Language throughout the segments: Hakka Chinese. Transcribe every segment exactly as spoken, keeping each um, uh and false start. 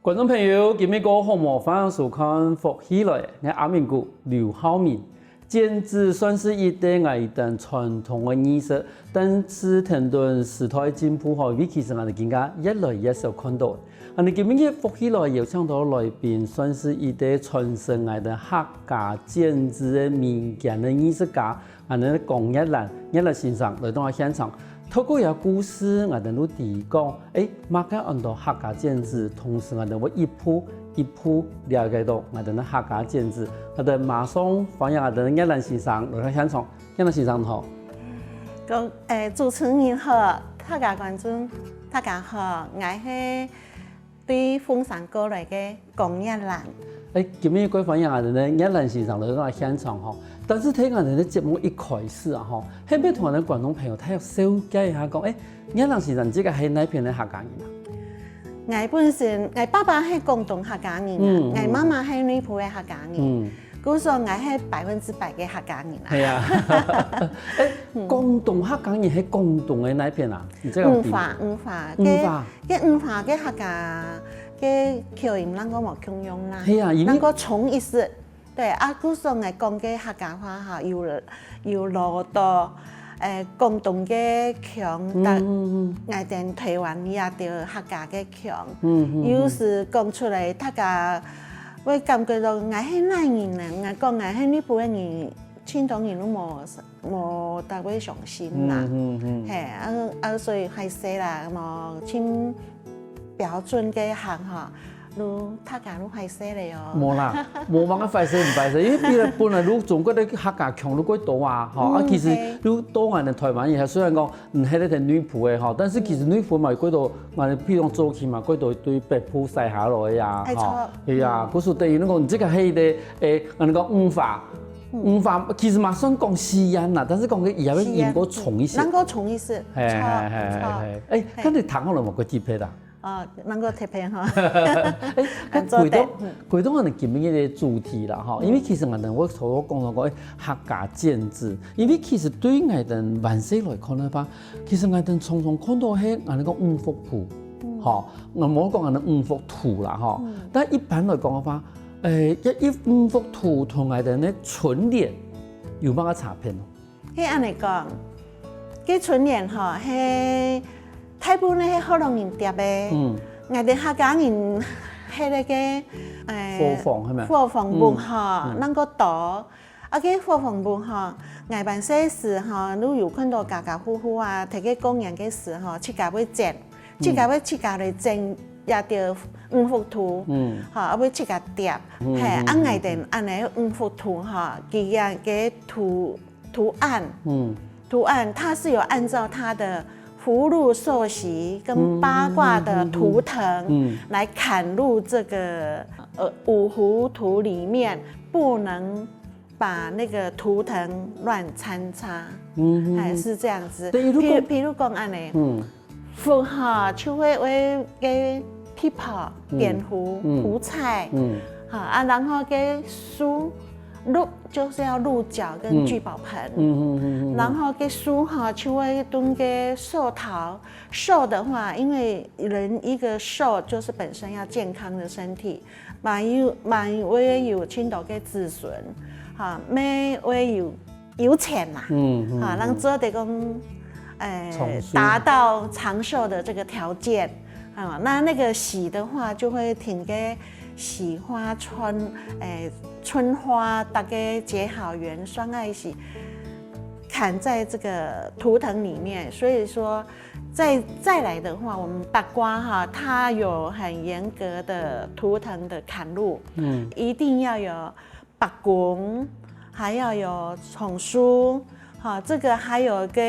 觀眾朋友，今晡日過好無？歡迎收看《福氣來了》，𠊎阿明哥劉浩明。剪紙算係一個𠊎等傳統个藝術，但係跈等時代進步吼，因為其實𠊎等今下越來越少看到。恁呢今晡日《福氣來了》邀請到來賓，算係一個傳承𠊎等客家剪紙个民間个藝術家， 𠊎等个江月蘭，月蘭先生來到𠊎現場。透過佢个故事，𠊎等就知講，欸，麼个安到客家剪紙，同時𠊎等會一步一步了解到𠊎等个客家剪紙。𠊎等馬上歡迎𠊎等个月蘭先生來到現場。月蘭先生好。講，欸，主持人好，大家觀眾，大家好，𠊎係對鳳山過來个江月蘭。欸，今晡日過歡迎𠊎等个月蘭先生來到現場吼。但係聽𠊎等个節目一開始啊吼，係毋係同𠊎等觀眾朋友大約紹介一下講，欸，月蘭先生這個係哪片个客家人啊？𠊎本身，𠊎爸爸係廣東客家人啊，嗯，嗯。𠊎媽媽係內埔个客家人。嗯。 故所𠊎係百分之百个客家人啊。係啊。欸，廣東客家人係廣東个哪片啊？你這個五華，五華，五華。該，該五華个客家，个口音恁樣無共樣啦。係啊，因為恁樣重一息。對啊，故所𠊎講个客家話哈，有，有落到，欸，廣東个腔，嗯，但嗯，嗯。𠊎等台灣也有客家个腔。嗯，嗯，嗯。有時講出來，大家 會感覺到𠊎係哪人呢？𠊎講𠊎係內埔个人，盡多人都無，無大會相信啦。嗯，嗯，嗯。係，啊，啊，所以壞勢啦，無盡標準个客話，就大家就壞勢了哦。無啦，無麼个壞勢毋壞勢，因為本來，本來就中國个客家腔就較多啊，吼，啊，嗯，其實係。就到𠊎等台灣也，雖然講 嗯，係在內埔个吼，但是其實內埔嘛，有幾多，𠊎比如講早期嘛，幾多對北部徙下來个啊，欸，吼，著。係啊，嗯。故所等於你講，你這個係一個，欸，𠊎等講五華，嗯。五華其實嘛算講四縣啦，但是講个也會音較重一息。四縣，嗯，能夠重一息，嘿，著，嘿，嘿，著。嘿，欸，嘿。該你聽好了無？較特別啊？ 啊，能夠特別哈。欸，該回到，嗯。回到𠊎等今日个主題啦，吼，嗯。因為其實𠊎等會頭講到講，欸，客家剪紙，因為其實對𠊎等還細來看个話，其實𠊎等常常看到係𠊎等講五福圖，嗯。吼，𠊎無講𠊎等五福圖啦，吼。嗯。但一般來講个話，欸，這一五福圖同𠊎等个春聯有麼个差別呢？ 係恁樣講，該春聯吼，係大部分係學老人貼个。嗯。𠊎等客家人係該個，欸，伙房，係無？伙房屋吼，嗯，嗯。恁樣多。啊，該伙房屋吼，𠊎還細時吼，就有看到家家戶戶啊，在該過年个時吼，自家會剪，嗯。自家會自家來剪這兜五福圖，嗯。吼，啊，會自家貼。嗯，嘿，啊，嗯，嗯。𠊎等恁樣五福圖吼，佢个，个圖 圖案，嗯。圖案，它是有按照它的福祿壽喜跟八卦的圖騰，嗯，嗯，嗯，嗯。來嵌入這個，呃，五福圖裡面，不能把那個圖騰亂摻雜。嗯，嗯，嗯。欸，係恁樣子。等於如果，譬如，譬如講恁樣，嗯。 福吼，就會，會个枇杷、嗯。扁胡、嗯。胡菜，嗯。哈，啊，然後个壽，鹿就是愛鹿角跟聚寶盆。嗯。嗯，嗯，嗯，嗯，嗯。然後个壽吼，就會用个壽桃。壽的話，因為人一個壽就是本身要健康的身體，嘛有，嘛會有盡多个子孫，哈，乜會有 有錢啦，嗯，嗯，啊，嗯。讓做得講，呃，長壽。達到長壽的這個條件，啊，那那個喜的話，就會用个喜花春，欸，春花，大家結好緣，相愛喜，嵌在這個圖騰裡面。所以說，再，再來的話，我們八卦哈，它有很嚴格的圖騰的嵌入，嗯。一定要有 伯公，還要有長壽，哈，這個還有个，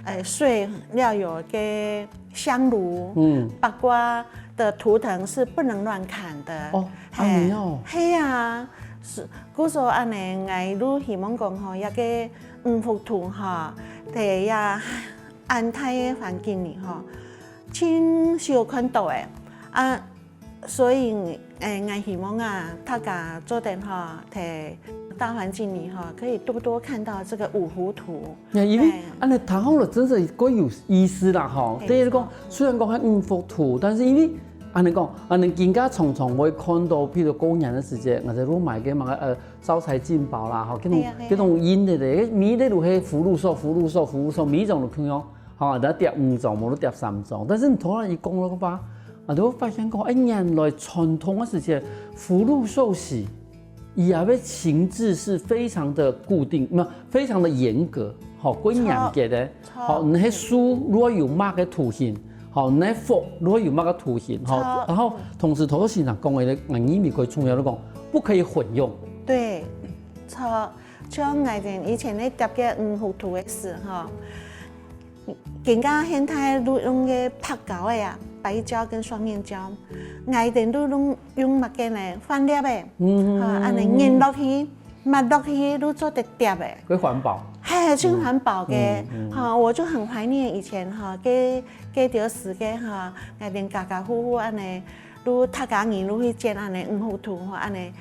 呃，歲要有个香爐，嗯。八卦的圖騰是不能亂砍的。哦，嘿，恁樣哦。嘿啊，是，故所恁樣，𠊎就希望講吼，這個五福圖哈，在這恁大个環境裡吼，盡少看到个。啊， 所以，欸，𠊎希望啊，大家做得吼，在大環境裡吼，可以多多看到這個五福圖。呀，因為，欸。恁樣談好了，真是過有意思啦吼。對，等於講，沒錯。雖然講還五福圖，但是因為恁樣講，恁樣今下常常會看到，譬如過年个時節，𠊎兜就買个麼个呃招財進寶啦，吼，這種係啊係啊這種印个个，每日就係福祿壽、福祿壽、福祿壽，每一種都共樣，吼，然後貼五張，無就貼三張。但是你頭先一講个話，啊，就會發現講，哎，原來傳統个時節，福祿壽喜，佢个个情志是非常的固定，沒有，非常的嚴格，吼，過年節个。 吼，你个壽如果有麼个圖形，吼，你个福如果有麼个圖形，吼，著然後同時頭先先生講个，𠊎認為最重要个講，不可以混用。對，著，像𠊎兜以前咧貼个五福圖个時吼，今下現代都用个白膠个啊，白膠跟雙面膠，𠊎兜都用用麼个呢？飯粒个，嗯吼，恁樣印落去，抹落去，都做得貼个。會環保。嘿，盡環保个，嗯嗯哈，我就很懷念以前哈，該該條時个哈，𠊎兜家家戶戶恁樣，都大家人都去剪恁樣五福圖哈，恁樣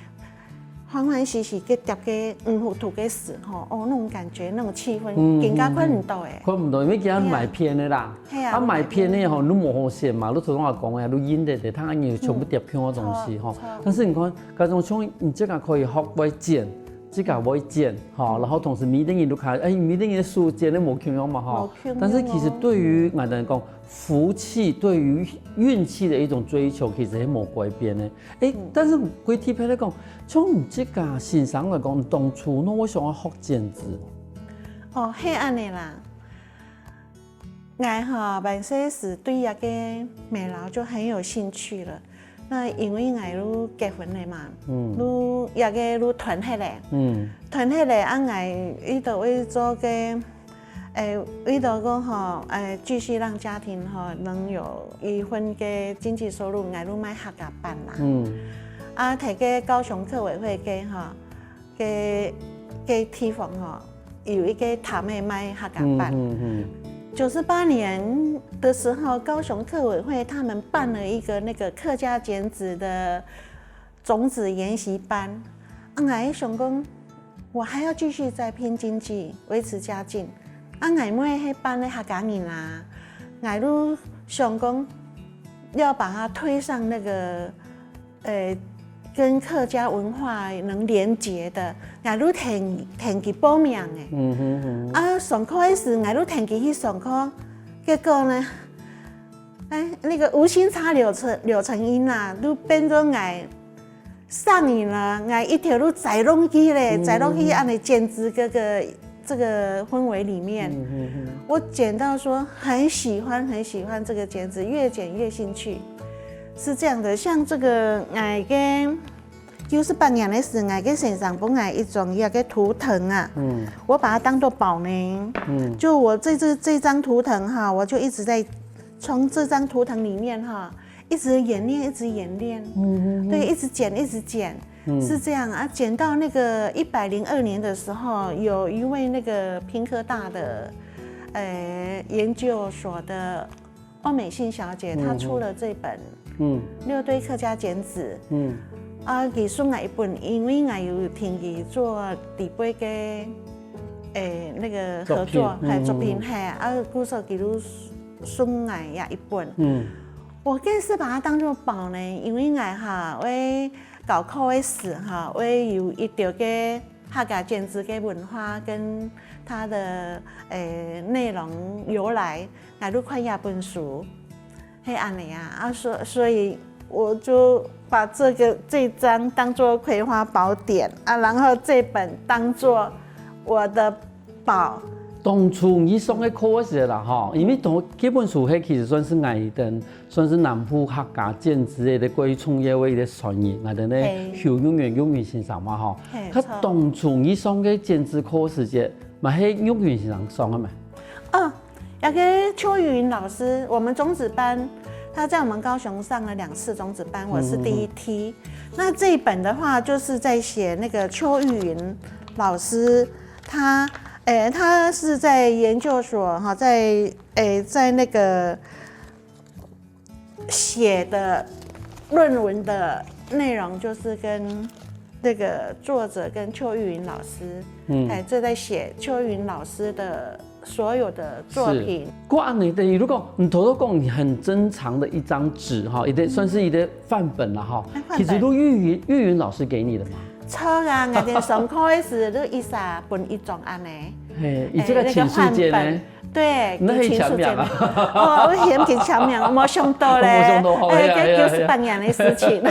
歡歡喜喜个貼个五福圖个時候，哦，那種感覺，那種氣氛，嗯今下看毋到哎。看毋到，因為今下買便个啦。嘿啊啊，買便个吼，你無好選嘛，你頭先講个，你印个个，佢个全部貼共个東西吼著著。但是你看，該種像你這个可以學會剪，這个會剪，吼，然後同時每一個人都看，哎，每一個人个壽剪个無共樣嘛，吼。無共樣哦但是其實對於𠊎來講，福氣對於運氣的一種追求，其實係無改變个。哎，但是歸特別來講，像你這个先生來講，你當初哪會想要學剪紙？哦，係恁樣啦。𠊎哈，本身是對這个美勞就很有興趣了。那因為𠊎都結婚了嘛，嗯都這个都斷忒了，嗯斷忒了，啊，𠊎為著會做个，誒，為著講吼，誒，繼續讓家庭吼能有一份个經濟收入，𠊎都賣客家粄啦。嗯啊，在个高雄客委會个吼，个个地方吼，有一个攤位賣客家嗯粄。嗯嗯，九十八年的时候，高雄客委会他们办了一个那个客家剪纸的种子研习班。啊，𠊎想讲，我还要继续再拼经济，维持家境。啊，𠊎妹迄班的客家人啊，𠊎都想讲要把它推上那个，呃，跟客家文化能连结的，𠊎都听听佢报名诶。嗯哼哼，啊，上课的时，𠊎都听佢去上课，结果呢，哎，那个无心插柳成柳成荫啊，都变做𠊎上瘾了，𠊎一条路栽落去嘞，栽落去安尼剪纸这个这个氛围里面，嗯哼哼，我剪到说很喜欢很喜欢这个剪纸，越剪越兴趣，是这样的。像这个，哎，跟九十八年的时，𠊎个先生分𠊎一张一个图腾啊，嗯我把它当做宝呢。嗯就我这这这张图腾哈，我就一直在从这张图腾里面哈，一直演练，一直演练，嗯对，一直剪，一直剪，嗯是这样啊。剪到那个一百零二年的时候，有一位那个屏科大的，呃，研究所的欧美信小姐，她出了这本嗯《六堆客家剪纸》。嗯啊，佢送𠊎一本，因为𠊎有听佢做底背个，诶，那个合作，作品还嗯作品，嘿，啊，故所佢都送𠊎呀一本。嗯我更是把它当做宝呢，因为𠊎哈，我高考的时哈，我有一条个客家剪纸个文化跟它的诶内容由来，𠊎都看一本书。 嘿，安尼啊，啊，所所以我就把这个这张当做葵花宝典啊，然后这本当做我的宝。当初你上个课个时啦吼，因为同这本书迄其实算是𠊎等算是南部客家剪纸个个创业个一个传人，𠊎等呢嘿邱永元永元先生嘛吼，嘿，他错当初你上个剪纸课时节，嘛系永元先生上个嘛。哦，那个邱玉云老师，我们种子班，他在我们高雄上了两次种子班，我是第一梯。那这一本的话，就是在写那个邱玉云老师，他，诶，他是在研究所哈，在诶，在那个写的论文的内容，就是跟那个作者跟邱玉云老师，嗯哎，这在写邱玉云老师的所有的作品。係。該恁樣等於，如果你頭頭講你很珍藏的一張紙哈，一個算是一個範本了哈，欸，範本。其實都玉雲，玉雲老師給你的嘛。著啊，𠊎等上課个時都一儕分一張恁樣。嘿，你這個請示件呢？欸，那個範本。對，那可以簽名啊。請示件。哦，𠊎嫌佢簽名，無想到咧。無想到，好，欸，係啊，係啊，這九十八年的事情。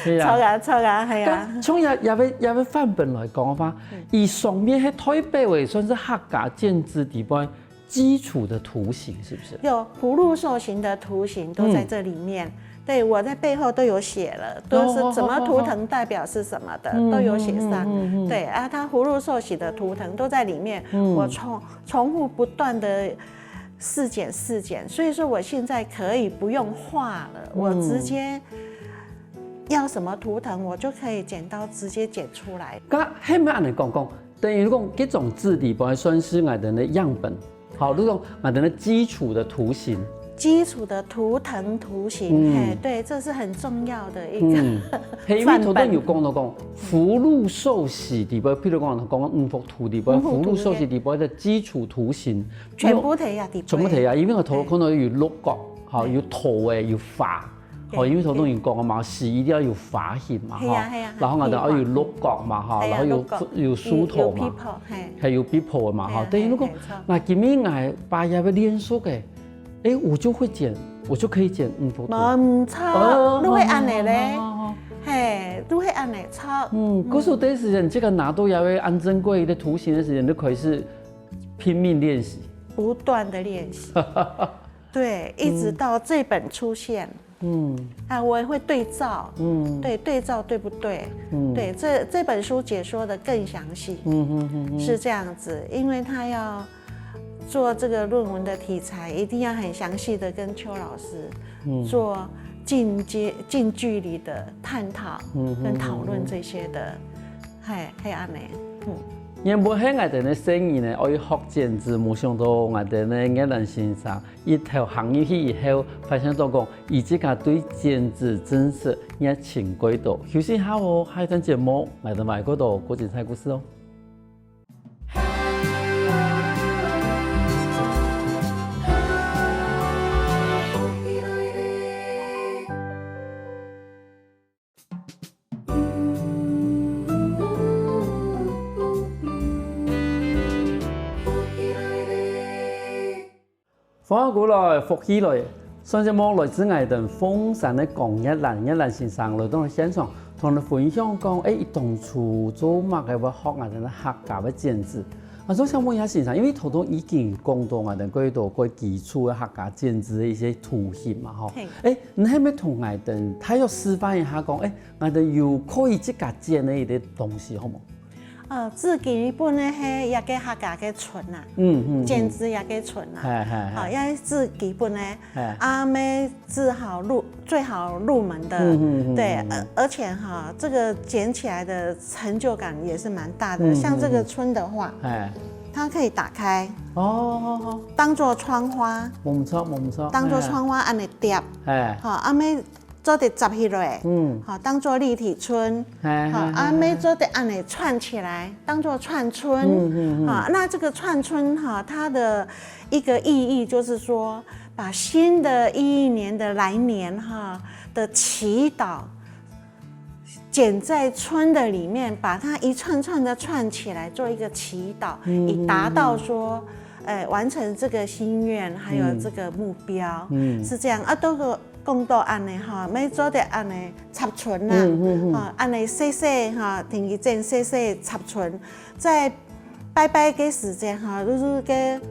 係啊。著啊，著啊，係啊。該從這，這個，這個範本來講个話， 佢上面該代表个算是客家建築底背基礎的圖形，是不是？有葫蘆獸形的圖形都在這裡面。嗯。對，我在背後都有寫了，都是什麼圖騰代表是什麼的，哦，哦，哦，哦。都有寫上。嗯，嗯，嗯，嗯。對，啊，它葫蘆獸形的圖騰都在裡面，嗯。我重，重複不斷地試剪試剪，所以說我現在可以不用畫了，我直接，嗯。 要什麼圖騰，我就可以剪刀直接剪出來。該係毋係恁樣講講，等於講，這種字底背算是𠊎等个樣本，好，就講𠊎等个基礎个圖形。基礎个圖騰圖形，嗯。嘿，對，這是很重要的一個，嗯，係，因為頭先有講到講，範本。葫蘆獸形底背，譬如講，講五福圖底背，五福圖，葫蘆獸形底背个基礎圖形，全部在這底背。全部在這，因為𠊎頭先看到有鹿角，好，嘿。有兔仔，有花， 吼，對，因為頭先有講个嘛，對。係一定愛有花形嘛，係啊，吼。係啊，然後𠊎等愛有鹿角嘛，吼，係啊，然後有，鹿角，有，有樹頭嘛，有，有people，嘿。還有people嘛，吼。嘿啊，對，如果，嘿，嘿，著。那今日𠊎把這個練習个，欸，我就會剪，我就可以剪五福圖。無，毋著，哦，都會恁樣咧。哦，哦，哦。嘿，都會恁樣，著。嗯，嗯。故所這時間，這個拿到這個恁珍貴个圖形个時間，就開始拼命練習。不斷地練習。對，一直到這本出現。嗯。 嗯。啊，我也會對照，嗯。對，對照對不對？嗯。對，這，這本書解說得更詳細，嗯哼哼哼。是這樣子，因為它要做這個論文的題材，一定要很詳細地跟邱老師，嗯。做近接，近距離的探討，嗯哼哼哼。跟討論這些的，嘿，嘿，恁樣，嗯。原本係𠊎等个細人呢，愛學剪紙，無想到𠊎等个葉蘭先生 一頭行入去以後，發現到講，佢自家對剪紙真實熱情幾多。休息一下哦，下一段節目，𠊎等還過多過精彩故事哦。歡迎過來，福氣來！上節目來自𠊎等鳳山个江葉蘭，葉蘭先生來到現場，同𠊎等分享講，欸，佢當初做麼个會學𠊎等个客家个剪紙。啊，所以想問一下先生，因為頭先已經講到𠊎等過多過基礎个客家剪紙个一些圖形嘛，吼。嘿。欸，你係毋係同𠊎等大約示範一下講，欸，𠊎等有可以自家剪个一個東西，好無？ 呃，最基本个係這個客家个春啊，嗯，嗯，嗯。剪紙這個春啊，嘿，嘿，嘿。吼，這係最基本个。嘿。啊，愛最好入，最好入門的，嗯，嗯，嗯，對，嗯。而，而且哈，這個剪起來的成就感也是蠻大的。嗯，像這個春的話，嗯，嗯。嘿。它可以打開，哦，哦，哦。當作窗花，無毋著，無毋著，當作窗花恁樣貼，嘿。嘿。吼，啊，愛 做得摺起來，嗯。吼，當作立體春，嘿，吼，嘿，嘿，啊，嘿。愛做得恁樣串起來，當作串春，嗯，嗯，嗯。吼，那這個串春哈，它的一個意義就是說，把新的一一年的來年哈的祈禱，剪在春的裡面，把它一串串的串起來，做一個祈禱，嗯，以達到說，嗯，嗯。呃，完成這個心願，還有這個目標，嗯，嗯。是這樣啊，都是 講到恁樣吼，愛做得恁樣插春啦，嗯，嗯，嗯。吼，恁樣細細吼，定期剪細細插春，在拜拜个時節吼，就係該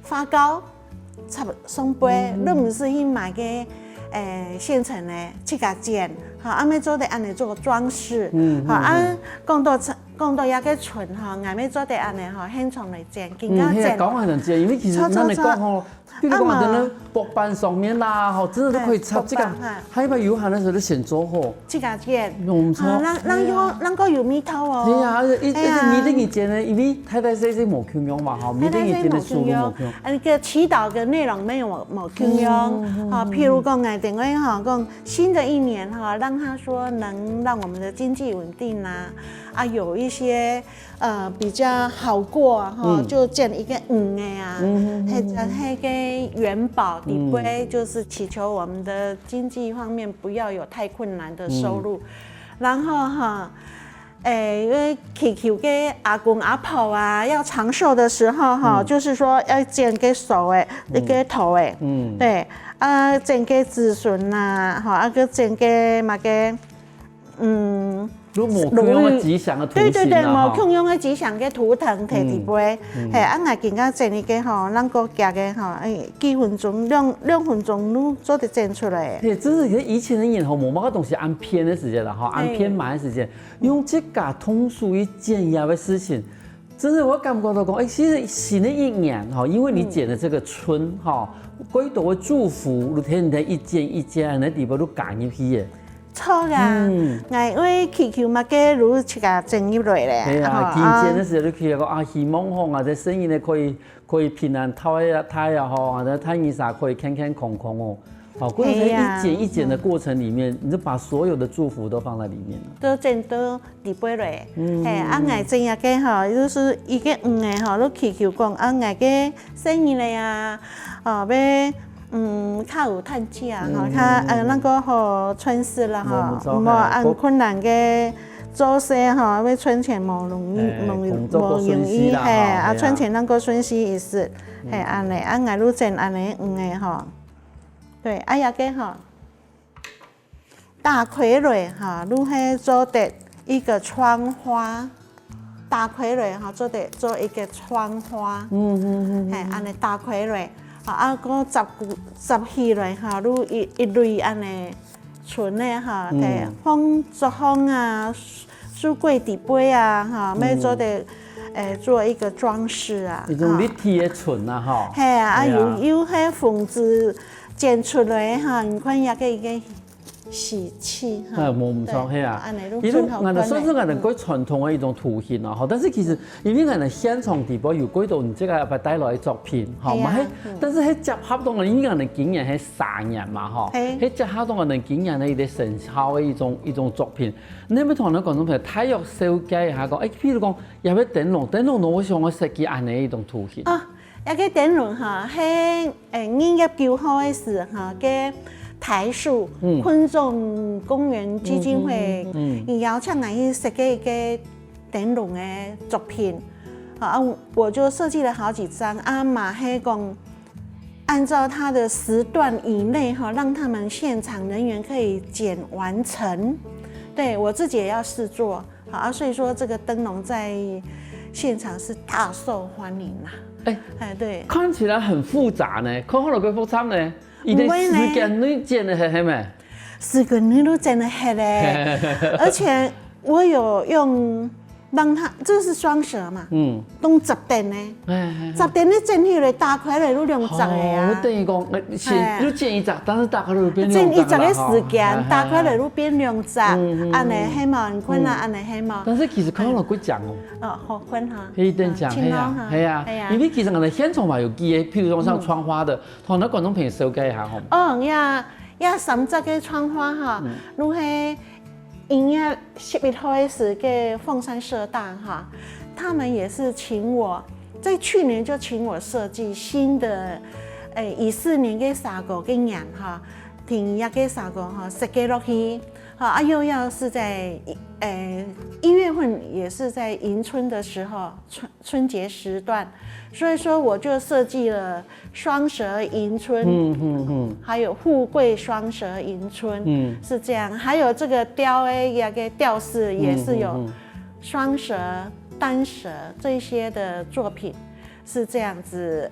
花糕插上背，嗯，嗯。都毋使去買該，欸，現成个，自家剪，吼，啊，愛做得恁樣做裝飾，嗯，吼，啊，嗯，嗯。講到插，講到這個春吼，𠊎愛做得恁樣吼，現場來剪，更加剪。嗯，係啊，講還能剪，因為其實著，著，咱來講吼，著。 比如講，啊嘛。等等薄板上面啦，吼，真的都可以插這個，哎，薄板，哎。還有有閒个時候就先做好。自家剪。無毋著。啊，恁，恁有，哎呀。恁个有味道哦。對啊，而且一，哎呀。而且每一個人剪个，因為大大細細無共樣嘛，吼，每一個人剪个速度無共樣。大大細細無共樣。啊，該祈禱个內容乜無，無共樣。嗯，嗯，嗯，啊，譬如講，哎，等下哈，講新的一年哈，讓他說能讓我們的經濟穩定啊，啊，有一些呃比较好过啊，哈，嗯。就建一个鱼个啊，嗯嗯嗯嗯。或者那个元宝底杯，嗯。就是祈求我们的经济方面不要有太困难的收入。嗯。然后哈，诶，因为祈求个阿公阿婆啊，要长寿的时候哈，嗯。就是说要建个寿诶，嗯。一个头诶，嗯。对，啊，建个子孙呐，哈，啊，个建个嘛个，嗯，就无共样个吉祥个图形啊，对对对，哈。无共样个吉祥个图腾提底背，嗯，嗯。嘿，啊，𠊎今个整一个吼，能够夹个吼，哎，几分钟，两，两分钟就做得整出来。嘿，真是以前个人吼，无么个东西恁便个时间了哈，嘿。恁便买个时间，用自家动手去整个个事情，真是我感觉到讲，哎，其实新个一年哈，因为你剪了这个春哈，嗯。过多个祝福，就天天一件一件，那底背都赶入去耶。 错啊，嗯。𠊎會祈求麼个就自家整入來咧，係啊，吼，今天个時候就祈求講啊，希望吼，啊，這生意呢可以，可以平安，大啊，大啊吼，啊，這大人儕可以健健康康哦。好，故所在係啊。一剪一剪的过程里面，你就把所有的祝福都放在里面了。都整到底背來，嗯。嘿，啊，𠊎整个个吼，就是一个魚个吼，就祈求講啊，𠊎个生意咧啊，哦，要 嗯，較有趁食啊，吼，嗯，較，呃，嗯，嗯。那个吼，賺食啦，吼，無，無錯，無恁困難个做事，吼，要賺錢無容易，嘿，無，工作較順序啦，無容易，嘿，吼，啊，係啊。賺錢能夠順序一些，嗯。嘿，恁呢，啊，𠊎就整恁呢，嗯，个吼。對，啊，也个吼，打開來，吼，就係做得一个窗花。 打開來吼，做得做一个窗花。嗯，嗯，嗯，嘿，嗯。恁呢打開來，吼，啊，過接，接起來吼，就一，一蕊恁呢春个吼，嗯。嘿，放桌項啊，書，書櫃底背啊，吼，嗯。要做得，誒，做一个裝飾啊，一種立體个春啊，吼。嘿啊，啊，係啊。又，又係紅紙剪出來吼，你看這个，一个 喜氣哈。哎，無毋著，對，係啊。恁呢就一路，真好看呢。𠊎等算是𠊎等過傳統个一種圖形啊，吼。但是其實，因為𠊎等現場底背有幾多你這个也帶來个作品，吼，係啊，嘛係，嗯。但是係結合到𠊎等，因為𠊎等今年係蛇年嘛，吼，係。係結合到𠊎等今年个一个生肖个一種，一種作品。你有無同𠊎等觀眾朋友大約紹介一下講，誒，譬如講，這个燈籠，燈籠呢，𠊎想愛設計恁呢一種圖形。啊， 這个燈籠哈，係，誒，二月九號个時候，該台塑，嗯。坤中公園基金會，嗯，嗯，嗯，嗯。佢邀請𠊎去設計一个燈籠个作品。好，啊，我就設計了好幾張，啊，嘛係講按照它的時段以內哈，讓他們現場人員可以剪完成。對，我自己也要試做。 好啊，所以說這個燈籠在現場是大受歡迎啦。哎，哎，對。看起來很複雜呢，看起來幾複雜呢。佢个時間內剪个係，係無？時間內都剪个係咧，而且我有用讓它，這是雙蛇嘛，嗯。用折等呢，哎，哎，哎。折等呢剪起來打開來都兩隻个啊。哦，等於講，呃，先，哎。就剪一隻，但是打開來就變兩隻啦，剪一隻个時間，吼。哎，哎，哎。打開來就變兩隻。 嗯，嗯，恁呢係無？你看啊，嗯。恁呢係無？但是其實看起來幾靚哦。哦，好看哈。係，真靚，啊，係啊，係啊。係啊。因為其實𠊎等現場嘛有幾个，譬如說像窗花的，嗯。同𠊎等觀眾朋友紹介一下吼。哦，呀，呀，三隻个窗花哈，嗯。就係一月十一號个時个鳳山社大哈，他們也是請我，在去年就請我設計新的，誒，二四年个蛇哥个年哈，同這个蛇哥哈，設計落去。 好，啊，又要是在，呃，一月份也是在迎春的時候，春，春節時段，所以說我就設計了雙蛇迎春，嗯，嗯，嗯。還有富貴雙蛇迎春，嗯。是這樣，還有這個雕的那個吊飾也是有嗯，嗯，嗯。雙蛇、單蛇這些的作品。 是這樣子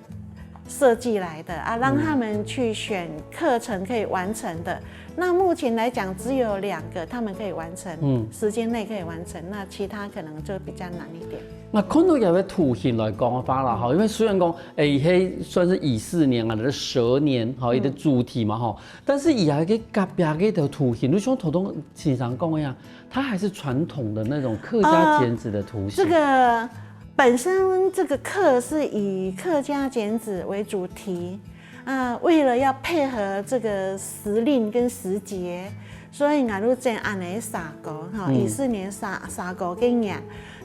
設計來的啊，讓他們去選課程可以完成的。嗯。那目前來講，只有兩個他們可以完成，嗯。時間內可以完成，那其他可能就比較難一點。那看到這个圖形來講个話啦，吼，因為雖然講，誒，係算是二四年啊，這个蛇年，吼，嗯。一个主題嘛，吼，但是這个隔壁个圖形，就像頭先先生講个啊， 它還是傳統的那種客家剪紙的圖形。呃，這個本身這個客是以客家剪紙為主題，啊，為了要配合這個時令跟時節，所以𠊎就整恁仔个沙鍋，吼，嗯。二十年沙，沙鍋个年。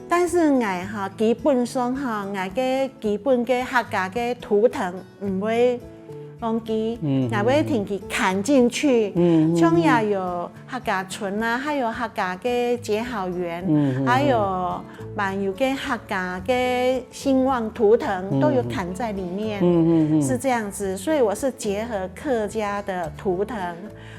但是𠊎吼，基本上吼，𠊎个基本个客家个圖騰毋會忘記，嗯，𠊎會定期看進去。嗯，嗯，像也有客家春啊，還有客家个結好緣，嗯，嗯，嗯。還有滿有个客家个興旺圖騰都有看在裡面，嗯，嗯，嗯。是這樣子。所以我是結合客家的圖騰，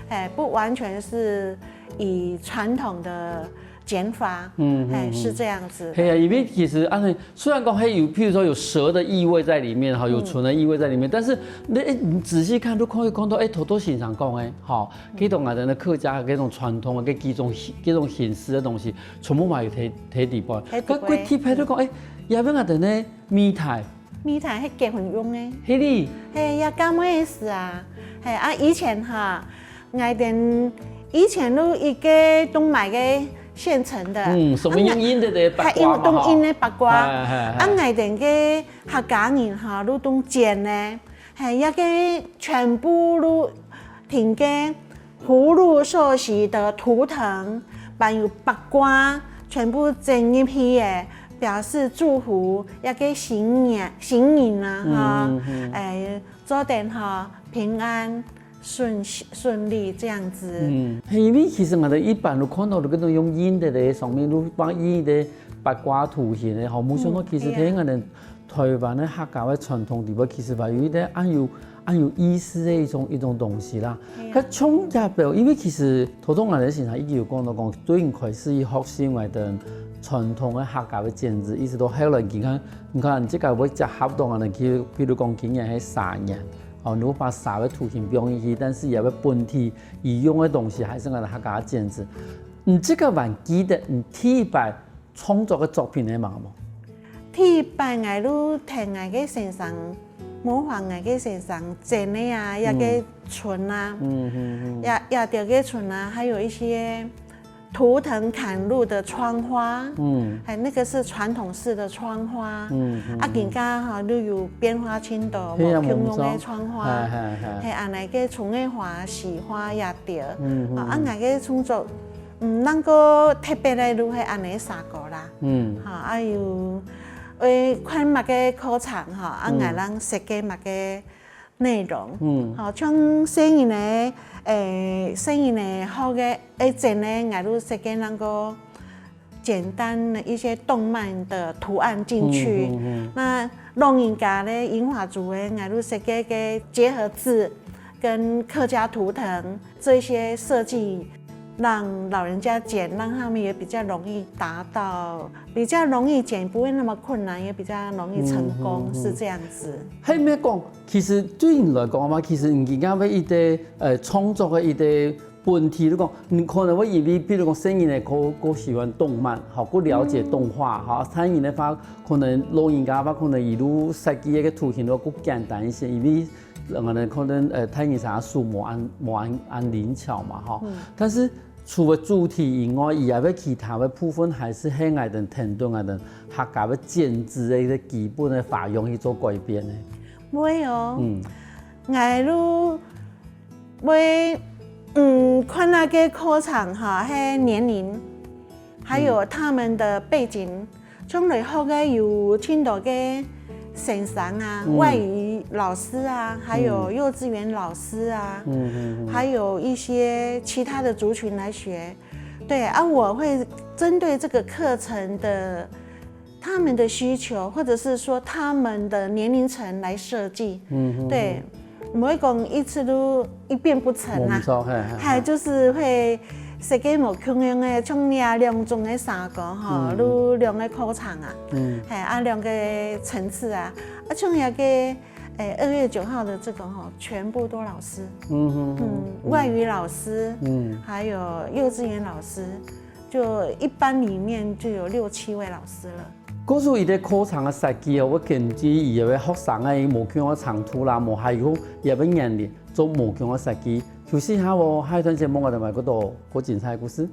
哎，不完全是以傳統的剪法，嗯，哎，嗯，嗯。是這樣子的。係啊，因為其實恁仔，雖然講係有，譬如說有蛇的意味在裡面，哈，有，嗯。春的意味在裡面，但是你，哎，你仔細看，都可以看到，哎，頭頭先生講个，吼，嗯。這種𠊎等个客家，這種傳統个，這種，這種形式个東西，全部嘛有在，在裡背。在裡背。該，該特別都講，哎，也有𠊎等个米袋， 米袋係結婚用个。係哩。係，也嫁妹个時啊。係啊，以前哈，𠊎等以前都一個都買个現成的。嗯，上面用印个，啊，該，八卦嘛，係，用，用印个八卦。係，係，係。啊，𠊎等个客家人哈，都用剪个。係，也个全部都定个 葫蘆壽喜的圖騰，還有八卦，全部整入去个，表示祝福一個新年，新人啊，哈，嗯，嗯。哎，做得哈，平安順，順利這樣子。嗯，係，因為其實𠊎等一般都看到該種用印个咧，上面都放印个八卦圖形个，吼，無想到其實，嗯，係啊。在𠊎等 台灣个客家个傳統裡背，其實還有一個恁有，恁有意思个一種，一種東西啦。係啊。該像這表，因為其實頭頭𠊎等先生已經有講到講，對你開始去學習𠊎等傳統个客家个剪紙，一直到後來，你看，你看，你這個會結合到𠊎等去，比如講今年係蛇年，哦，你會把蛇个圖形放入去，但是也會本體，佢用个東西還係𠊎等客家个剪紙。你這個還記得，你第一擺 創作个作品係麼个無？第一擺𠊎就聽𠊎个先生，模仿𠊎个先生剪个啊，嗯。一個春啊，嗯，嗯，嗯。也，也條个春啊，還有一些圖騰嵌入的窗花，嗯。哎，那個是傳統式的窗花，嗯，嗯，啊，嗯。今下哈，就有變化盡多，係啊，無共樣个窗花，無錯。係，係，係。係，恁仔个蔥仔花、喜花也條，嗯，嗯，啊，啊，嗯。𠊎个創作 嗯，能夠特別个就係恁仔个沙鍋啦。嗯。哈，啊有，會看麼个課程哈，啊，嗯。𠊎人設計麼个內容。嗯。好，像細人仔，誒，細人仔學个，誒，剪个，𠊎就設計能夠簡單的一些動漫的圖案進去。嗯，嗯，嗯。那老人家咧，銀髮族个，𠊎就設計个結合字跟客家圖騰， 這些設計讓老人家剪，讓他們也比較容易達到，比較容易剪，不會那麼困難，也比較容易成功，嗯，嗯，嗯。是這樣子。係毋係講，其實對你來講嘛，其實你今个一個，呃，創作个一個本體，你講，你可能會因為，比如講，細人仔較，較喜歡動漫，吼，較了解動畫，嗯。吼，細人仔个話，可能老人家个話，可能佢就設計一個圖形，就較簡單一些，因為 呃，可能，呃，大人儕手無恁，無恁，恁靈巧嘛，吼。嗯。但是除了主題以外，佢還有其他个部分，還係𠊎等跈等𠊎等客家个剪紙个一個基本个花樣去做改變呢？會哦。嗯。𠊎就會，嗯，看該個課程哈，係年齡，還有他們的背景， 將來學个有盡多个先生啊，嗯。外語老師啊，還有幼稚園老師啊，嗯，嗯，嗯。還有一些其他的族群來學。對，啊，我會針對這個課程的，他們的需求，或者是說他們的年齡層來設計。嗯，嗯，對，嗯。 毋會講一次都一變不成啊。無錯，係，係，係，係。就係會設計無共樣个，像這兩種个沙鍋吼，嗯。就兩個課程啊，嗯。係，啊，兩個層次啊，啊，像這個，誒，二月九號的這個吼，全部都老師，嗯，嗯，嗯，嗯，嗯。外語老師，嗯。還有幼稚園老師，就一班裡面就有六七位老師了。 故所佢个課程个設計哦，會根據佢个學生个無共樣个程度啦，無還有佢个年齡，做無共樣个設計。休息一下哦，下一段節目𠊎等還有更多好精彩个故事。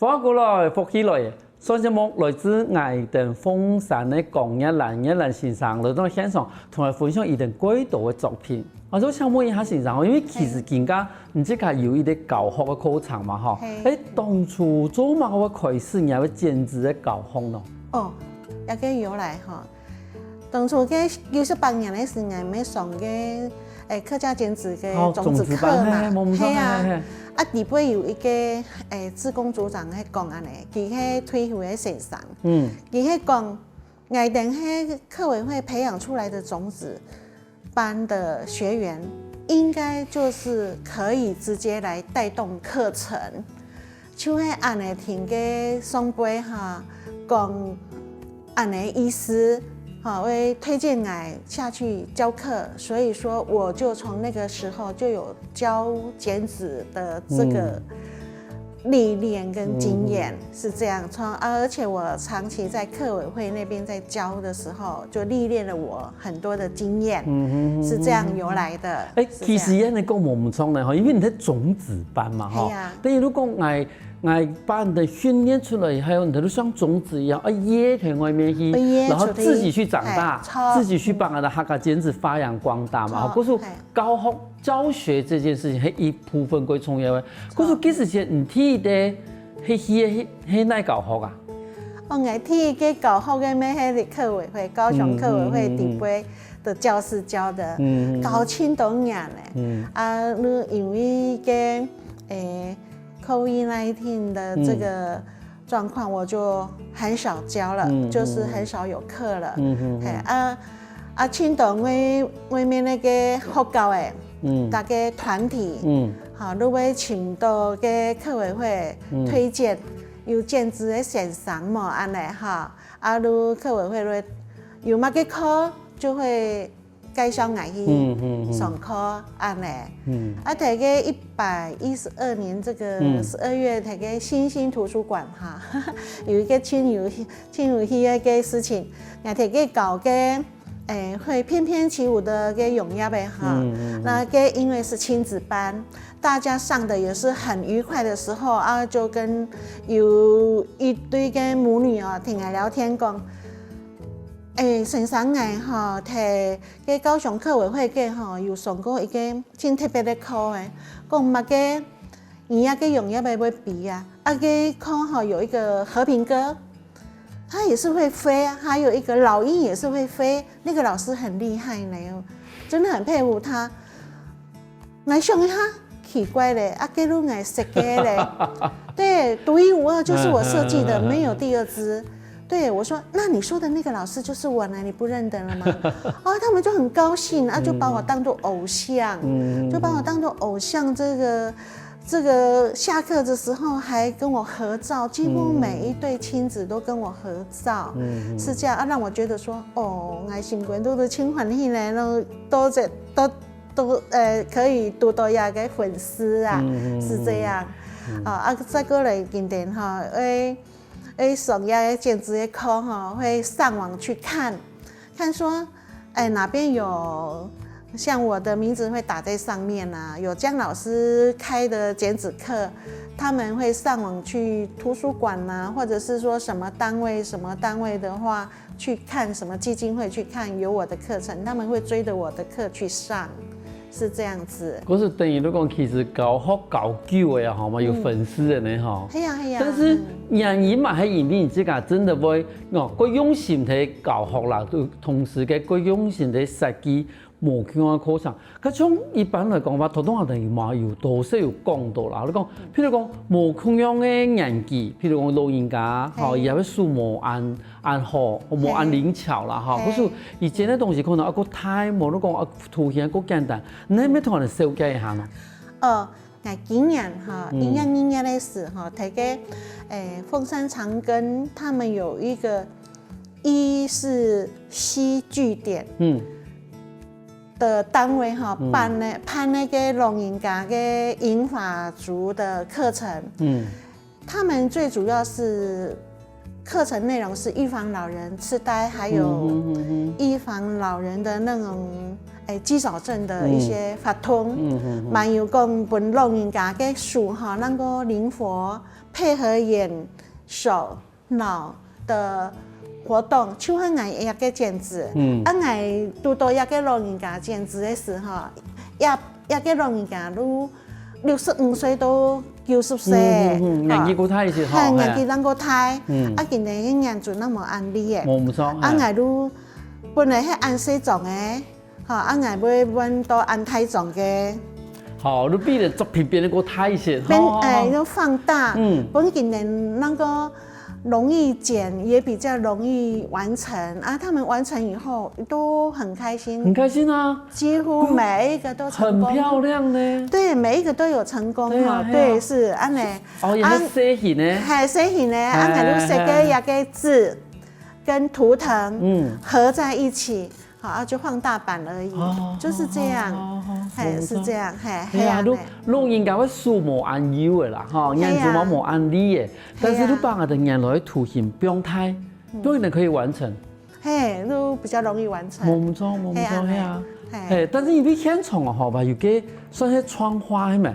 歡迎過來，福氣來！上節目來自𠊎等鳳山个江月蘭，月蘭先生來到現場，同𠊎分享佢等蓋多个作品。啊，就想問一下先生吼，因為其實今下你自家有一個教學个課程嘛吼，係。欸，當初做麼个會開始你會兼職个教學呢？哦，這個由來吼，當初个九十八年个時，𠊎乜上个，欸，客家兼職个哦，種子課嘛，種子班，係，無毋著，係啊。係，係。啊，底背有一個，欸，志工組長係講恁呢，佢係退休个先生，嗯。佢係講，𠊎等係客委會培養出來的種子班的學員，應該就是可以直接來帶動課程。 就係恁呢聽个上輩哈，講恁呢意思，哈，會推薦𠊎下去教課，所以說我就從那個時候就有教兼職的這個歷練跟經驗，嗯。嗯。是這樣。從，啊，而且我長期在客委會那邊在教的時候，就歷練了我很多的經驗，嗯哼。是這樣由來的，欸，是這樣。其實恁呢講無毋著呢吼，因為你在種子班嘛吼，係啊。等於如果𠊎 𠊎把你的訓練出來以後，你就像種子一樣，啊，掖在外面去，啊，掖出去。然後自己去長大，係，著。自己去把𠊎等个客家兼職發揚光大嘛。著，故所，係。教學，教學這件事情係一部分最重要个。著。故所其實你第一個係，係，係哪教學啊？哦，𠊎第一個教學个乜係客委會，高雄客委會底背的教室教的，嗯，嗯，嗯。教盡多年了。嗯。啊，因為个，欸， COVID nineteen的這個狀況，嗯。我就很少教了，嗯，就是很少有課了。嗯，嗯，嗯。係，啊，啊，盡多外，外面該個學校欸，嗯。大家團體，嗯。哈，就會請到該客委會，嗯。推薦有兼職个先生無，恁呢哈，啊，就客委會就會有麼个課就會 介紹𠊎去，嗯，嗯，嗯。上課恁呢。嗯。啊，在該一百一十二年這個，嗯。十二月，在該新興圖書館哈，有一個盡有，盡有趣个事情，𠊎在該教个，欸，會翩翩起舞的該榕葉仔哈，嗯，嗯，嗯。那該因為是親子班，大家上的也是很愉快的時候啊，就跟有一對个母女哦，同𠊎聊天講，欸，先生𠊎吼，在 該高雄客委會个吼，有上過一個盡特別个課欸，講麼个，你啊該榕葉仔會飛啊，啊該課吼有一個和平鴿，牠也是會飛啊，還有一個老鷹也是會飛，那個老師很厲害呢，真的很佩服他。 𠊎想一下，奇怪咧，啊，該就𠊎設計咧。對，獨一無二，就是我設計的，嗯，嗯，嗯。沒有第二隻。對，我說，那你說的那個老師就是我呢，你不認得了嗎？哦，他們就很高興，啊，就把我當作偶像，嗯，嗯，就把我當作偶像。這個，這個下課的時候還跟我合照，幾乎每一對親子都跟我合照，嗯，嗯，是這樣啊，讓我覺得說，哦，𠊎心肝肚都盡歡喜咧，都，都這，都 都，呃，可以堵到這個粉絲啊，嗯，嗯，是這樣。嗯，嗯。啊，啊，再過來今天哈，欸，欸，上這個兼職的課哈，會上網去看，看說，欸，哪邊有，像我的名字會打在上面啊，有江老師開的兼職課，他們會上網去圖書館啊，或者是說什麼單位，什麼單位的話， 去看什麼基金會，去看有我的課程，他們會追著我的課去上，是這樣子。故所等於你講，其實教學教久个啊，吼嘛，有粉絲个呢，吼。嗯。係啊，係啊，但是，嗯。原因嘛，係因為你自家真的會，哦，過用心个教學啦，就同時个過用心个設計 無共樣个課程。該像一般來講話，頭先等於嘛有多少有講到啦。你講，譬如講無共樣个年紀，譬如講老人家，吼，嘿。佢會手無恁，恁好，無恁靈巧啦，吼。嘿。故所以前个東西可能啊，較大，無你講啊，圖形較簡單，你係毋係同𠊎等紹介一下呢？哦，𠊎今年哈，嗯。一月二月个時候，在該，誒，鳳山長庚，他們有一個 伊勢溪據點，嗯。的單位哈，嗯。辦那，辦那個老人家个銀髮族的課程。嗯。他們最主要是課程內容是預防老人痴呆，還有嗯哼，嗯哼。預防老人的那種誒，肌少症的一些活動，嗯嗯嗯。還有講分老人家个手吼，能夠靈活配合眼、手、腦的活動，就像𠊎一个剪子，嗯。啊，𠊎拄到一个老人家剪子的時候，一一个老人家都六十五歲到九十歲，嗯嗯嗯，年紀過大一些吼，嘿，嘿。年紀當過大，嗯。啊，今年个眼珠那麼安利耶，無毋錯，啊，嘿。𠊎都本來係安細張个， 吼，啊，𠊎會換到恁大張个。好，你比你作品變得過大一些，變，吼，吼，哎，吼。又放大，嗯。本今年那個容易剪，也比較容易完成啊。他們完成以後都很開心，很開心啊，幾乎每一個都成功，很漂亮呢。對，每一個都有成功哈。對啊，對啊。對，是，恁呢。哦，也是啊，細型呢。嘿，細型呢，啊，哎，𠊎就設計一個字，哎，哎。跟圖騰，嗯。合在一起。 好，啊，就放大版而已，哦，就是這樣，好，好，好，嘿，是這樣，嘿，嘿啊，嘿啊，你，嘿。你應該會手無恁幼个啦，吼，嘿啊。眼珠嘛無恁利个，但是你把𠊎等原來个圖形放大，嘿啊。嗯。都可以完成。嘿，都比較容易完成。無錯，無錯，嘿啊，嘿啊。嘿。嘿，但是因為現場哦，吼，吧，有个算是窗花，係無？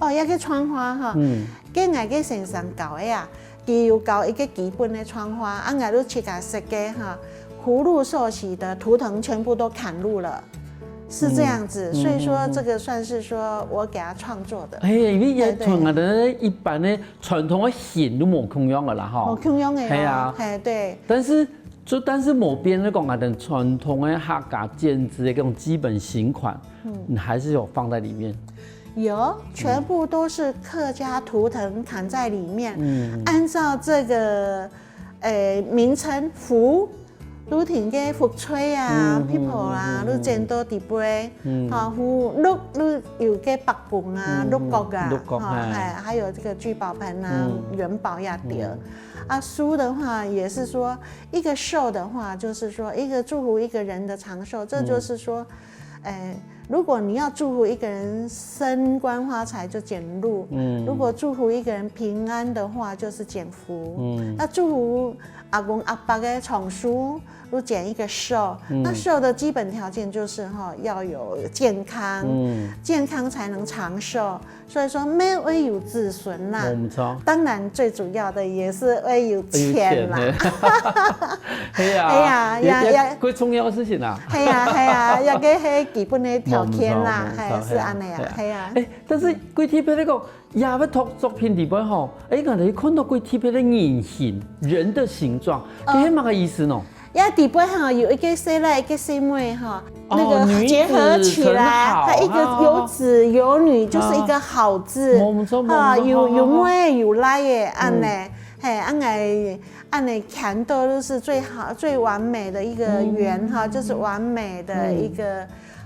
哦，這个窗花哈，嗯。該𠊎个先生教个啊，佢有教一个基本的窗花，啊，𠊎就自家設計哈，葫蘆壽喜的圖騰全部都砍入了，是這樣子，嗯，所以說這個算是說我給他創作的。嗯，嗯。嘿，因為也同𠊎等一般的傳統的形都無共樣个啦，吼。無共樣个哦，嘿啊。嘿，對。但是，就但是無變，就講𠊎等傳統的客家剪紙的這種基本型款，嗯。你還是有放在裡面。 有，全部都是客家圖騰砍在裡面，嗯。按照這個，呃，名稱福，都挺个福吹啊，嗯，people啊，嗯，嗯，嗯。都剪到底背，嗯。哈，福祿，祿有个伯公啊，嗯，祿角啊，祿角，哈，嘿。還，還有這個聚寶盆啊，嗯。元寶呀，對。嗯。啊，壽的話也是說，一個壽的話，就是說一個祝福一個人的長壽，這就是說，嗯。 哎，如果你要祝福一個人升官發財，就剪祿；嗯。如果祝福一個人平安的話，就是剪福。嗯。那祝福阿公阿伯个長壽，就剪一個壽。嗯。那壽的基本條件就是哈，要有健康，嗯。健康才能長壽。 所以說，乜愛有子孫啦。無毋著。當然，最主要的也是愛有錢啦。愛有錢，嘿。係啊，係啊，也，也，也，也最重要个事情啊。係啊，係啊，這个係基本个條件啦，無毋著，無毋著，嘿，係恁仔啊，係啊。係啊。欸，但是幾特別个講，這幅作，作品裡背吼，欸，𠊎等看著幾特別个人形，人的形狀，哦。這係麼个意思呢？ 這底背哈，有一個細倈，一個細妹哈，哦，那個結合起來，女子成好，它一個有子有女，就是一個好字，啊。無毋著，無毋著，哈，有，好，好，好。有妹有倈个，恁仔，嗯。嘿，恁仔，恁仔看到都是最好、最完美的一個圓哈，嗯。就是完美的一個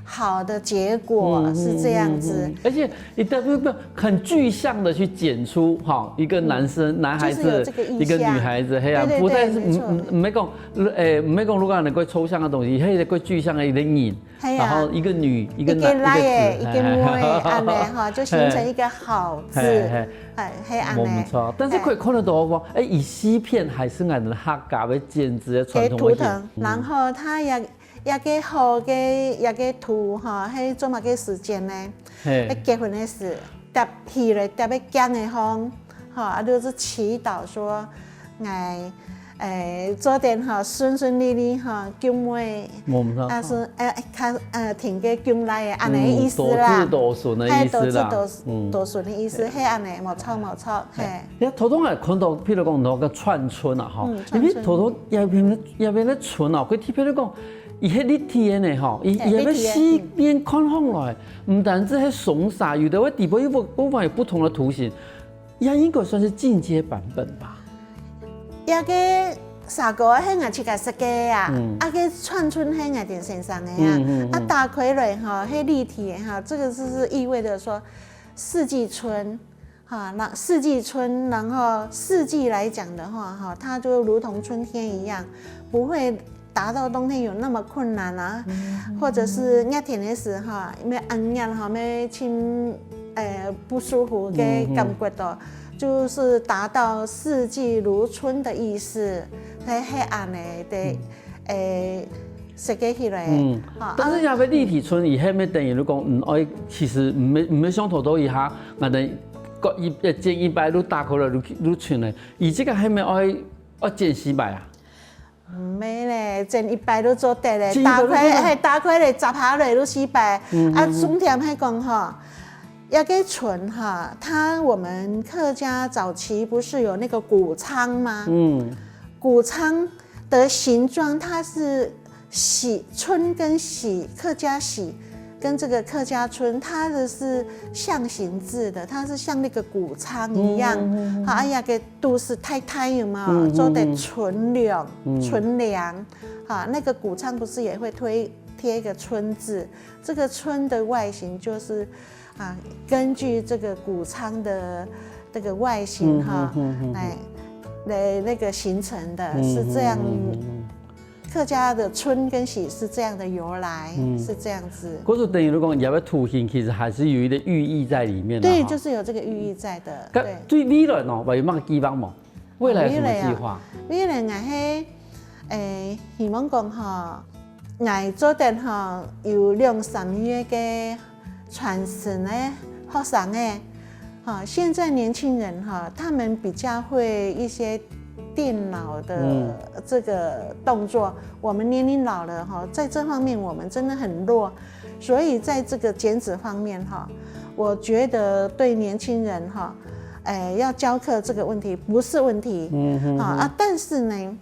好的結果，嗯，是這樣子。嗯，嗯，嗯。而且你特別很具象地去剪出，哈，一個男生，嗯。男孩子，就是有這個意象。一個女孩子，嘿啊，對，對，不但是，對，沒錯。嗯，嗯，毋係講，欸，毋係講如果恁仔个抽象个東西，係一個具象个一個人，嘿啊。然後一個女，一個男，一個倈仔，一個子，一個妹，嘿，嘿。恁仔哈，就形成一個好字，嘿，嘿。欸，嘿，恁仔。無毋著，但是可以看得到講，嘿。欸，佢四片還係恁仔客家个剪紙个傳統个形，嘿，圖騰，嗯。然後佢也 這個好个，這個圖哈，係做麼个時節呢？嘿。係結婚个時，疊起來，疊个墾仔項，哈，啊，就是祈禱說，欸，欸，做得哈，順順利利哈，救妹，無毋著。啊，係，欸，較，欸，挺个救倈个，恁仔个意思啦。嗯，多子多孫个意思啦。嘿，多子多，嗯。多孫个意思，嘿。係恁仔，無錯，無錯，嘿。嘿，你看頭先𠊎看著，譬如講，那個串春啊，哈，嗯，因為頭先這片，這片个春啊，佢特別來講， 佢係立體个呢吼，佢，嘿，佢个四面看上來，立體个，嗯。毋單止係雙儕，有个位底背又，又還有不同个圖形，也應該算是進階版本吧？這個蛇哥係𠊎自家設計个啊，嗯。啊，該串春係𠊎等先生个啊，嗯，嗯，嗯。啊，打開來吼，係立體个吼，這個就是意味著說四季春， 哈，那四季春，然後四季來講的話，哈，它就如同春天一樣，不會達到冬天有那麼困難啊，嗯。或者是熱天个時候，因為恁熱哈，會盡，呃，不舒服个感覺的，嗯，嗯。就是達到四季如春的意思，係，係恁仔个，嗯。欸，設計起來。嗯，啊，但是這个立體春，佢係毋係等於你講，嗯，愛，其實毋係，毋係像頭頭一下，𠊎等个一，剪一擺就打開來就，就穿了。佢這个係毋係愛，愛剪四擺啊？毋係咧，剪一擺就做得咧，剪一擺就做得。打開，係，打開來，摺下來就四擺。嗯，啊，嗯，嗯。重點係講吼，這个春哈，它，我們客家早期不是有那個穀倉嗎？嗯。穀倉的形狀，它是喜，春跟喜，客家喜跟這個客家春，它的是象形字的，它是像那個穀倉一樣。嗯，嗯，嗯，嗯。好，哎呀，个都是太太有沒有？嗯，嗯，嗯。做得存粮，嗯。存粮。哈，那個穀倉不是也會貼，貼一個春字？這個春的外形就是，啊，根據這個穀倉的這個外形哈，嗯，嗯，嗯，嗯。來，來那個形成的，嗯，是這樣。嗯，嗯，嗯，嗯。客家的春跟喜是這樣的由來，嗯。是這樣子。可是等於來講，這个圖形其實還是有一個寓意在裡面的哈。對，就是有這個寓意在的，該對。對未來呢，還有麼个計劃無？未來有什麼計劃？未來啊，未來𠊎係，誒，希望講吼，𠊎做得吼，有兩三个个傳承个學生个，哈，現在年輕人哈，他們比較會一些電腦的，嗯。這個動作，我們年齡老了哈，在這方面我們真的很弱，所以在這個剪紙方面哈，我覺得對年輕人哈，哎，要教課這個問題不是問題，嗯，嗯，啊，嗯。啊，但是呢，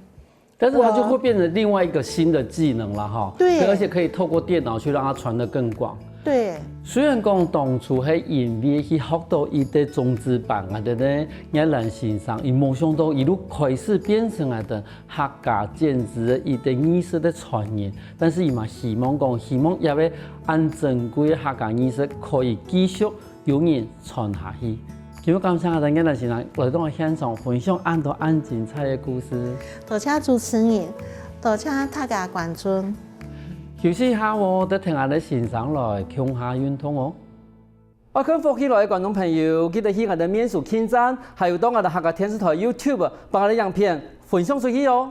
但是它就會變成另外一個新的技能了哈。對。而且可以透過電腦去讓它傳得更廣。對。雖然講當初係因為去學到一個種植班啊，對不對？𠊎等先生，佢無想到一路開始變成啊，等客家剪紙的一個藝術的傳人。但是佢嘛希望講，希望這个恁珍貴的客家藝術可以繼續 有人傳下去。今日感謝𠊎等个先生來到現場分享恁多恁精彩个故事。多謝主持人，多謝大家觀眾。休息一下哦，再聽𠊎等先生來共下運動哦。愛看福氣來个觀眾朋友，記得去𠊎等面書網站，還有到𠊎等客家電視台YouTube，幫𠊎等影片分享出去哦。